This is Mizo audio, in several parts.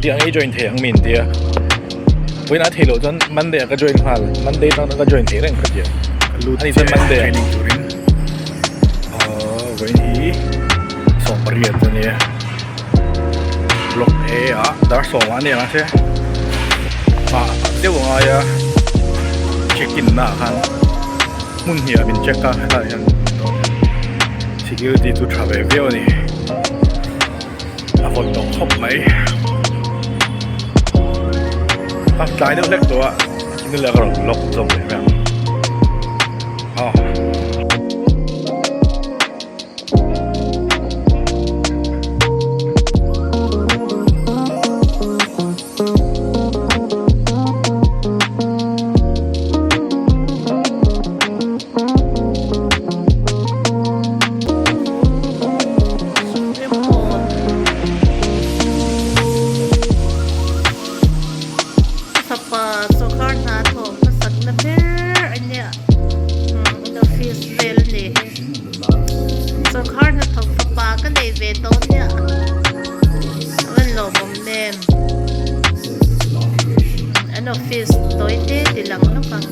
Engtik ang i join thei ang min tia. Vawiin a theih loh chuan Monday ah ka join nghal. Monday atang chuan ka join thei reng ka tia. Ani chuan Monday ah training turin ahh vawiin hi 18 ania. Block A ah dar sawm ah ania mahse nghah deuh a ngai a check in na ah khan hmun hnih ah min check a helaiah hian security chu tha ve viau a ni. A vawt tawh khawp mai a tlai deuh hlek tawh a thil leh ka rawn vlog zawk leh mai ang aw. Supreme Court fapa sawrkar hna thawm hmasak na ber a nia an office vel a ni sawrkar hnathawk fapa ka nei ve tawh nia a van lawmawm em an office tawi te ti lang lawk ang.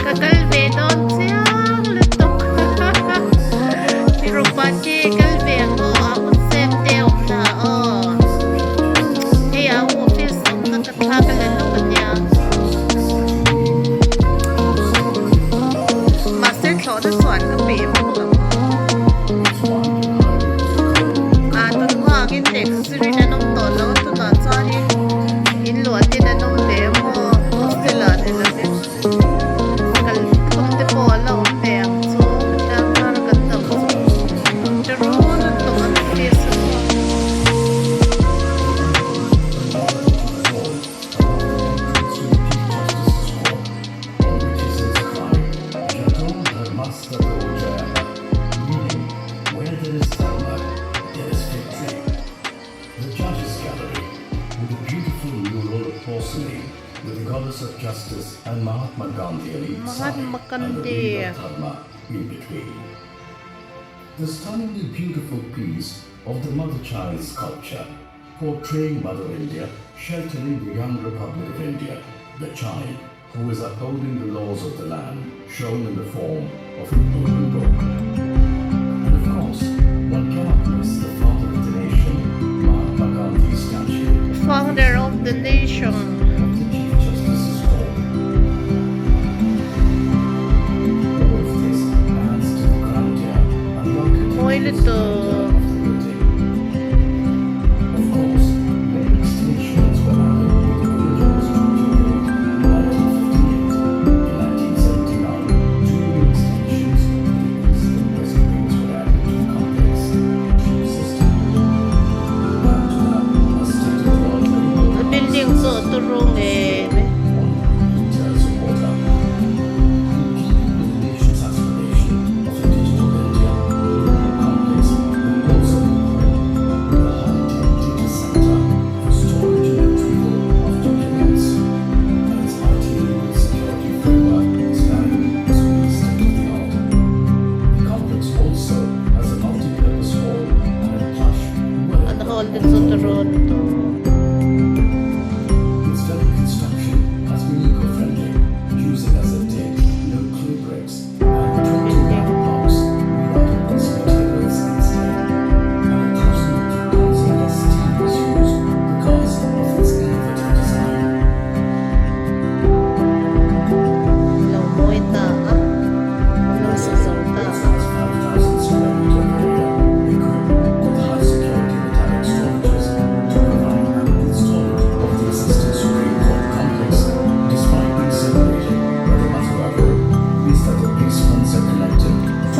Ka kal ve dawn chiang lutuk Tirupati kal ve ang aw a hunzep te a awm na aw hei a office awmna ka thlak a la lawk ania. Mahse thlawhna chuan ka pe vak lo a. Ah tun hma angin lehkha zirin an awm tawh lo tunah chuanin in luahin an awm ve maw hostel ah ni lovin kal thum te pawh a la awm ve ang chu pathian zara kan dam chu tirawn a tawng an office a maw. Mahatma Gandhi. The stunningly beautiful piece of the mother-child sculpture portraying Mother India sheltering the young Republic of India, the child who is upholding the laws of the land shown in the form of an open book. And of course, one cannot miss the father of the nation, Mahatma Gandhi's statue. Founder of the nation. Of the Chief Justice's Hall. All of this adds to the grandeur and the architectural splendor of the building. Of course, many extensions were added with the original structure built in 1958. In 1979, two new extensions to the east and west wings were added to the complex. System. Add to that a state-of-the-art rainbow A building chu a turu ngei mai. 1 meters of water. In keeping with the nation's aspiration of a digital India, the new complex will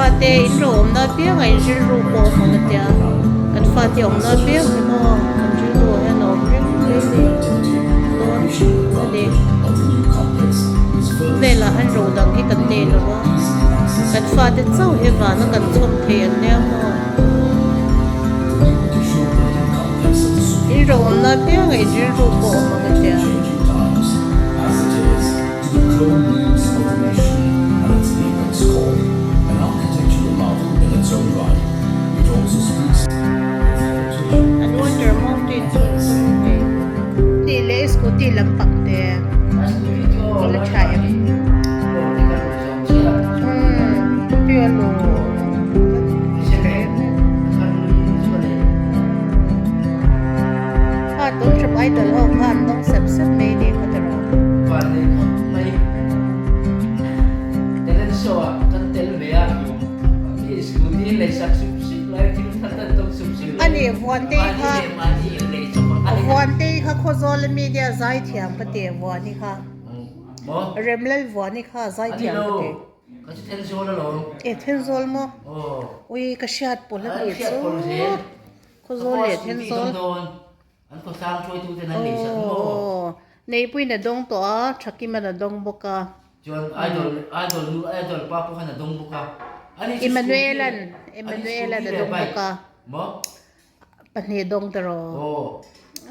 fate in ro awmna apiangah in rilru pawh a awm a tia kan fate awmna apiang hi maw kan rilru ah hian a awm reng mai a ni dawn a ni velah hian ro dang hi kan nei lo a kan fate chauh hi vana kan chhawm thei an nia maw in ro awmna apiangah in rilru pawh a awm ang a tia. An water mountain chu an sawi thei. Tih leh scooty lampang te a la tha em? Umm scooty a lo Kha tun hrep idol ho kha an dawng sep sep mai ni kha tiraw. Van nei khawp mai. Talent show ah kan tel ve a, mi scooty lei sak sup sup lai thil thar tan tawk sup sup lai. Ani Vuantei kha Mahni leh mahni in lei chawp ang a ni. Vuantei kha Khawzawl ami nia zaithiam ka ti Vuani kha. Maw? Remlal Vuani kha zaithiam ka ti. Ani lo, ka chu Thenzawl alawm. E Thenzawl maw? Aw. Ui ka hriat pawlh a nih chu. Hriat pawlh zel. Khawzawl leh Thenzawl. An khawtlang hruaituten an nei sak maw? Aw, Neipuiin a dawng tawh a, Thakiman a dawng bawk a. Chuan Idol, Idol nu, Idol pa pawh khan a dawng bawk a. Ani chu Emmanuelan, scooty, Emmanuelan ani a scooty leh dawng bike bawk a. maw? Pahnih dawng ta rawh. Aw.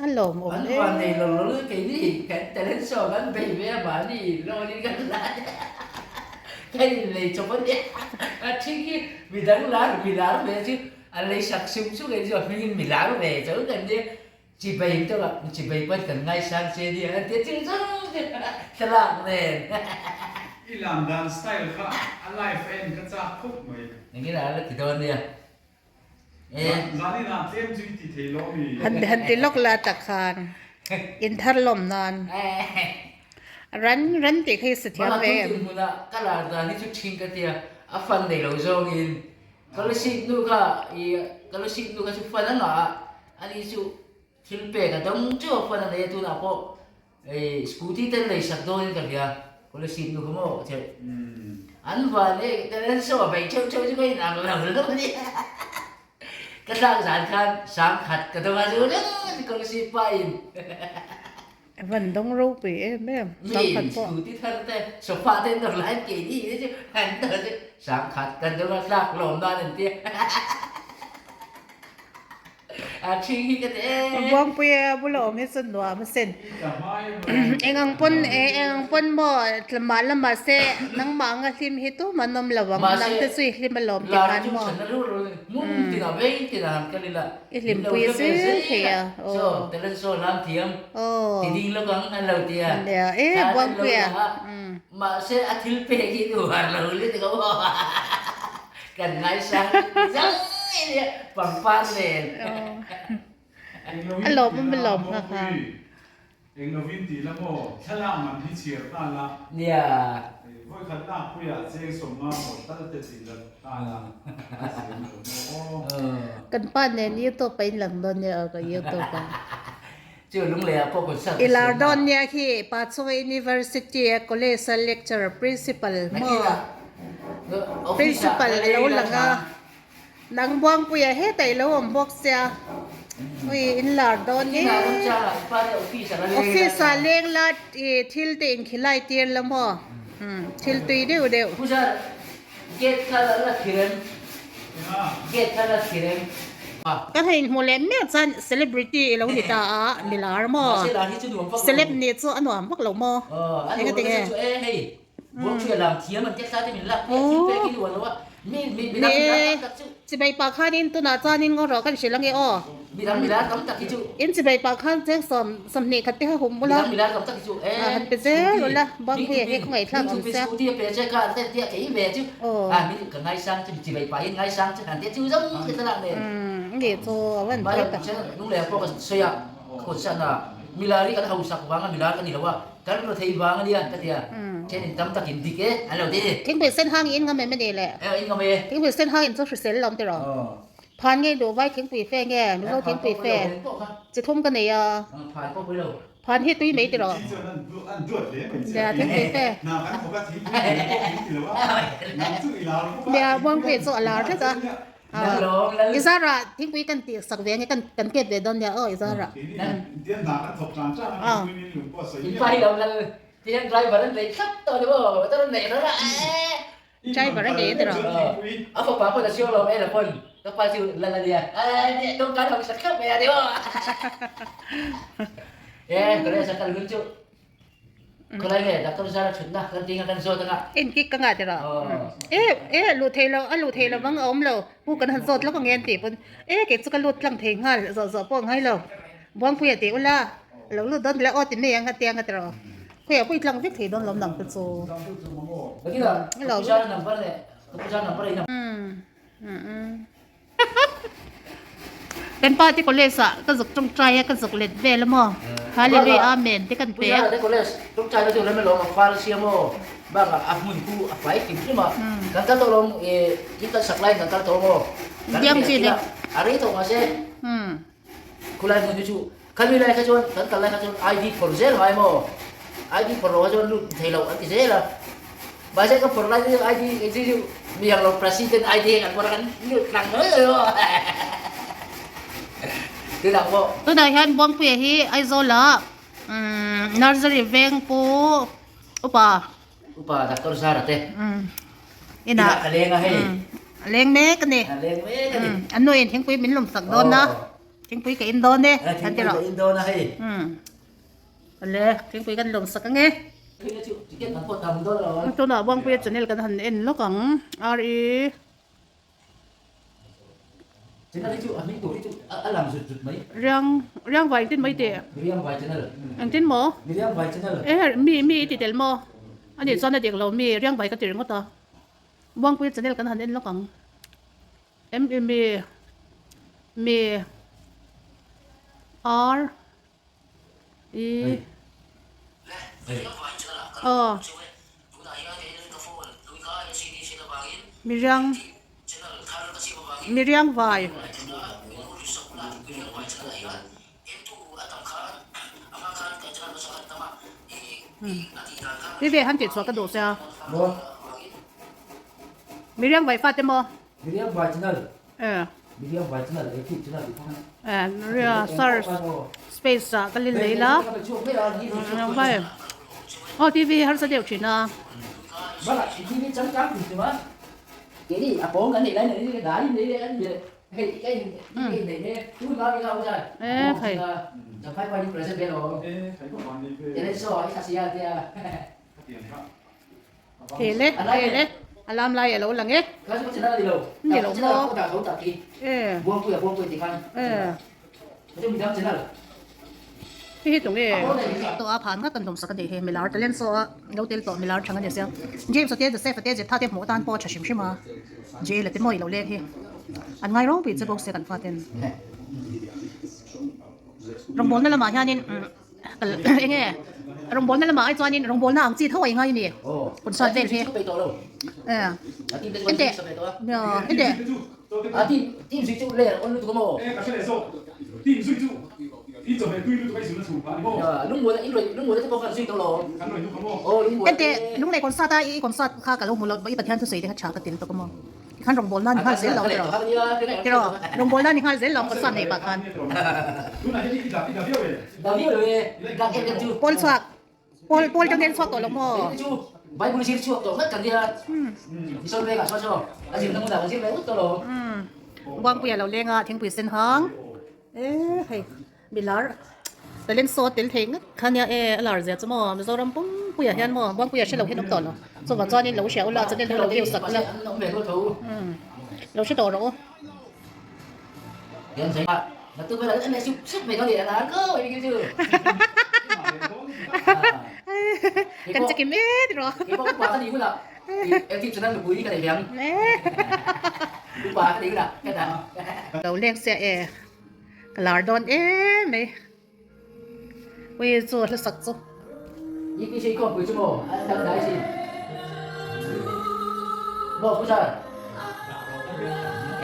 A lawm awm An e. van nei lo lo lutuk keini kan talent show kan bei ve a mahni loan in kan la kan inlei chawp a nia. A thing hi midang lar mi lar ve chu A lei sak sum sum em chu a hmingin mi lar ve cho kan nia chibei tawk ah chibei pawn kan ngaisang che nia an tia ching chang che thlalak nen. I lam dan style kha a live a en ka chak khawp mai. Engin a la ti dawn nia e. Zanin ah tlem chu i ti thei lo mi. Han han ti lawk la tak khan in thar lawm nan ran ran tih kha i sa thiam ve em. Mahla tun hmunah ka lar dan hi chu thin ka tia a fan nei lo zawngin Scholarship nu kha i scholarship nu kha chu fund a ngah a, ani chu thil pek a dawng teuh a fund a nei a tunah pawh ei scooty te lei sak dawnin ka hria scholarship nu kha maw cheh an van e talent show a beih theuh theuh chu ka inang lo lo a nia ka tlak zan khan sang khat ka dawng a chu scholarship pa in. A van dawng ropui em em, sangkhat pawh. Mi scooty thar te, sofa te an dawr lai an keini te chu an dawr chu sangkhat kan dawr a tlak lawm nan an tia. A thing hi ka ti e. Buangpui a bula awm hi chu nuam asin. Eng ang pawn e eng ang pawn maw tlama lamah se nangmah anga hlim hi tumah an awm lo ang, nang te chu i hlim alawm ti khan maw. I hlimpui zel thei a, aw. Aw. Nia e Buangpuia umm. A lawmawm alawm kha kha. Eng lovin ti la maw? Thlalak man hi chhiar ta la. Nia. Vawi khat lak puiah cheng sawmnga maw tal te ti la ta la. A zir lo maw aw. Kan pa nen youtube a inlang dawn nia aw ka youtube a. Chu lunglei ah pawh concert ka I lar siam dawn a. nia khi Pachuai University a college a lecturer principal maw? Principal a lo lang a. Nang Buangpuia hetah i lo awm bawk sia, ui in lar dawn e. Office ah leng la i thil te inkhilai tir la maw, thil tui deuh deuh. Ka hei hmuh leh miah chuan celebrity i lo ni ta a, mi lar maw? Celeb nih chu a nuam vak lo maw? Engati nge? Ni e, chibai pah khanin tunah chuanin ngaw rawh kan hrilh ange aw. In chibai pah khan cheng sawm sawmhnih khat te kha hum ula, han pe zel ula, Buangpuia hi khawngaih thlak awm sia. Aw. Umm, ni chu a van pawi tak. Kan rethei vang a nia ka ti a, then in tam takin dik e an lo ti a ni. Thingpui sen hang in ngam em a ni le? E in ngam e. Thingpui sen hang in chu hrisel lo tiraw? Phan ngei duh vai thingpui fe nge Mizo thingpui fe chi thum ka nei a. Phan pawh pui lo. Phan hi tui mai tiraw? Nia thingpui te. Nia Buangpuia chu a lar tlat a. I zarah thingpui kan tih sak ve ange kan kan kep ve dawn nia aw i zarah. Driver a nei a tiraw? A fapa pawn a siam lo en a pawn ka pa chu lal a nia tawngka thawk sak thlap mai a ni maw e college a kal hun chu khawlai nge doctor zara thutna kan tinga kan zawt anga en kik ka ngah tiraw e e luh thei lo a luh thei lo vang a awm lo pu kan han zawt lawk ange an tih pawn e kei chu ka lut tlang thei nghal zawh zawh pawh a ngai lo Buangpuia tih ula lo lut dawn tila aw ti mai ang a tia nga tiraw. Khawiah pawh i tlang vek thei dawn lawm nang te chu. Kan pa te college ah ka zuk tawngtai a ka zuk let vel a maw. Hallelujah amen te kan pe a. Biang chin e. Khulai hmun hi chu khami lai kha chuan kan kal lai kha chuan ID phawrh zel ngai maw? ID phawrh loh kha chuan lut thei loh an ti zel a. Mahse ka phawrh lai chu ID kei chu chu mi ang lo president ID hi kan phawrh a kan lut tlang mai mai maw? Tunah pawh. Tunah hian Buangpuia hi Aizawlah Nursery veng pu upa. Upa Doctor Zara te. Inah ka leng a hei. A leng mek a ni. A leng mek a ni. An nuin thingpui min lum sak dawn a. Thingpui ka in dawn e. Thingpui ka in dawn a hei. Awle thingpui kan lum sak ange. Tunah Buangpuia channel kan han en lawk ang. RE. Riang riang vai engtin mai teh? Engtin maw? E mi mi i ti tel maw? A nih chuan a dik lo mi riang vai ka ti ringawt a. Buangpuia channel kan han en lawk ang. M E mi mi R E aw mi riang mi riang vai. Ti ve han tih chhuah ka duh sia. Mi riang vai fate maw? Mi riang vai channel. Eh. Mi riang vai channel YouTube channel tih kha. Eh ria search space ah ka lin lei la. Vai. Aw TV harsa deuh thin a. Bala TV changkang tih chu a. Keini a pawng kan nei lai nei dai nei le an E khai. Thei le thei le a lam lai a lo lang e. Ni lo maw? E. E. Hei hi tunge tawh a phan nghat kan hlawm sak a nih hi milar talent saw a lo tel tawh milar thang a ni sia James a te Joseph a te Jetha te hmuh atan pawh a tha hrim hrim a Jael a te maw i lo leng hi an ngai ropui che bawk sia kan faten rawngbawlna lamah hianin enge rawngbawlna lamah ai chuanin rawngbawlna ang chi tho a i ngai a ni concert vel hi e ente ente. Ente lunglei concert a i concert kha ka lo hmu lo i Pathian thusawi te kha tha ka tel tawk a maw tikhan rawngbawlna ni nghal zel lo tiraw tiraw rawngbawlna ni nghal zel lo concert nei pah khan pawl chhuak Pawl pawl tang hian chhuak tawh lo maw? Chu Bible zir chhuak tawh ngat kan nia. Misol vengah chuan saw a zirna hmunah kan zir ve ut tawh lo. Buangpuia lo leng a thingpui sen hang e hei milar talent saw tel thei ngat kha nia e a lar zia chu maw Mizoram pumpuiah hian maw Buangpuia hre lo hian awm tawh lo chuvang chuanin lo hria ula channel hi lo view sak ula lo hre tawh rawh u. Kan che kim e tiraw. Lo leng sia e ka lar dawn em mai ui chu hla sak chu.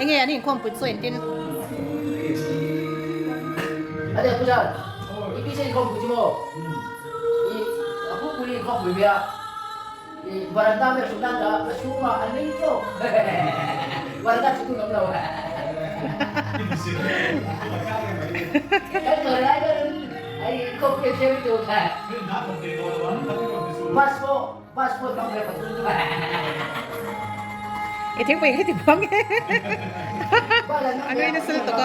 Enge an inkhawmpui chu engtin? chen khawmpui chu maw i a pupui in khawmpui ve a i varanda vel hrut nan dah a chhungah an leng tawk varanda chu tun awm lo kan kal lai ber in ai khawmpui a thiam lutuk bus pawh bus pawh hmang ve pathum I thingpui hi ti bang e. A nui nasa lutuk a.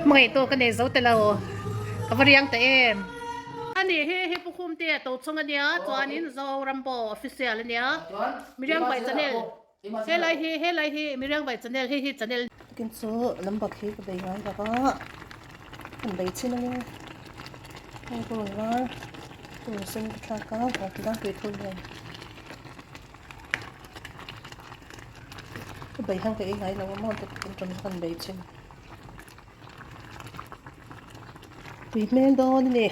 Hmangaihtu ka nei zo ta lo ka va riang ta em. Ani hi hi Pu Khumte a to chhung ania chuanin Zorambo official ania Miriang Vai channel helai hi helai hi Miriang Vai channel hei hi channel. Tukin chu lambak hi ka bei ngai lo va kan bei chin ania hei ka rawn var ka rawn sen ka thlak a tui thur nen. Ka bei hian ka ei ngai lo a maw te kan ṭawm kan bei thin. Tui hmel dawn a ni.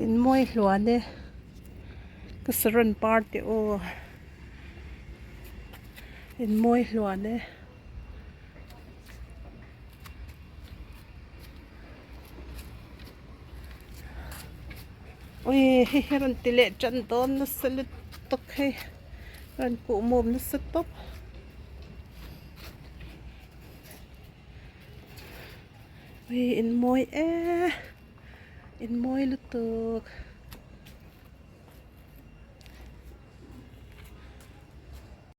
In mawi hluan e ka saron par te aw in mawi hluan e. Ui hei hi rawn ti leh tan dawn nasa lutuk hei rawn kuh mum nasa tawp ui in mawi e in mawi lutuk.